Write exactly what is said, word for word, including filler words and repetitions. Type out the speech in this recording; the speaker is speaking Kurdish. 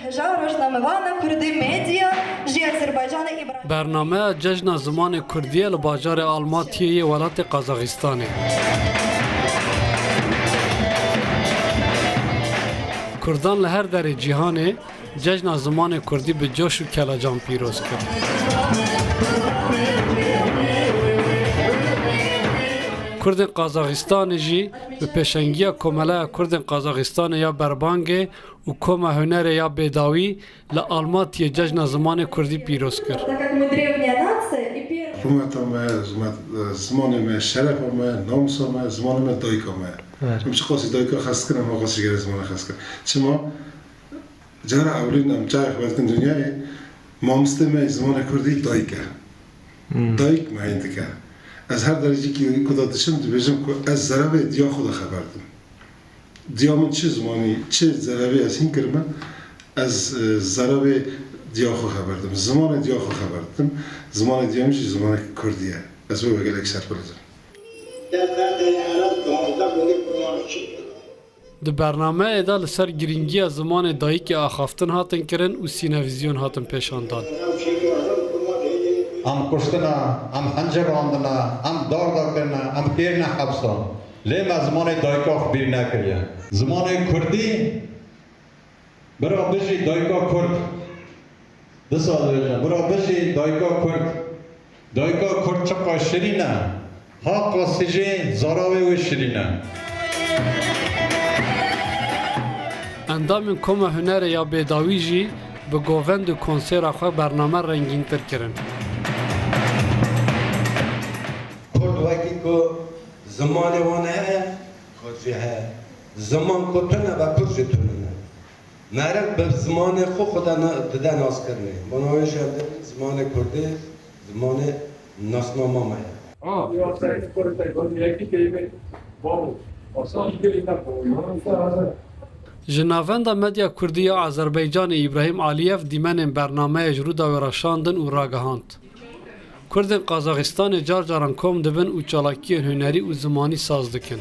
Heja rojnamevana Kurdî Medya ji Azerbaycanê Îbrahîm. Bernameya Cejna Zimanê Kurdî ye li bajarê Almatiyê yê welatê Qazaxistanê. Kurdan li her derê cîhanê Cejna Zimanê Kurdî bi coş û kelecan pîroz kir. Kurdên Qazaxistanê jî bi pêşengiya Komeleya Kurdên Qazaxistanê ya Berbangê û Koma Hunerê ya Bêdawî li Almatiyê Cejna Zimanê Kurdî pîroz kir. Hikûmeta me, zimat-, zimanê me, şerefa me, namusa me, zimanê me, dayika me. Evet. Em çiqasî dayika xwest kirin, em qasî gere zimanê xwest kirin. Çima? Cara ewilîn em çaxê xwest dikin dinyayê, mamostê me zimanê kurdî dayik e. Hmm. Dayik me hîn dike. Ez her derecîkî ku de diçim, dibêjim ku ez zerevê diya xwe de xeber dim. Diya min çi zimanî, çi zerevê ez hîn kirime, ez, e, zerevê diya xwe xeber dim. Zimanê diya xwe xeber dim. Zimanê diya min jî zimanê kurdî ye. Ez wê ve gelek serpilij im. Di bernameyê de li ser girîngiya zimanê dayikê axaftin hatin kirin û sînevîzyon hatin pêşandan. Em kuştine, em hencerandine, em darda kirine, em kirine hepsa. Lê me zimanê dayika xwe bîr nekiriye. Zimanê kurdî, bira bijî dayika kurd. Disa dibêje, bira bijî dayika kurd. Dayika kurd çiqa şirîn e, ha qasî jî zaravê wê şirîn e. Endamên Koma Hunerê ya Bêdawî jî bi govend û konsêra xwe bername rengîntir kirin. Kurd wekî ku zimanê wan heye, kurd jî heye. Ziman ku tune be, kurd jî tune ne. Meriv bi zimanê xwe xwe de na-, dide naskirinê. Bona wê jî em dibin zimanê kurdî, zimanê nasnama me ye. Ji Navenda Medya Kurdî ya Azerbaycanê Îbrahîm Aliyev dîmenên bernameyê ji Rûdawê re şandin û ragihand. Kurdên Qazaxistanê car caran kom dibin û çalakiyên hunerî û zimanî saz dikin.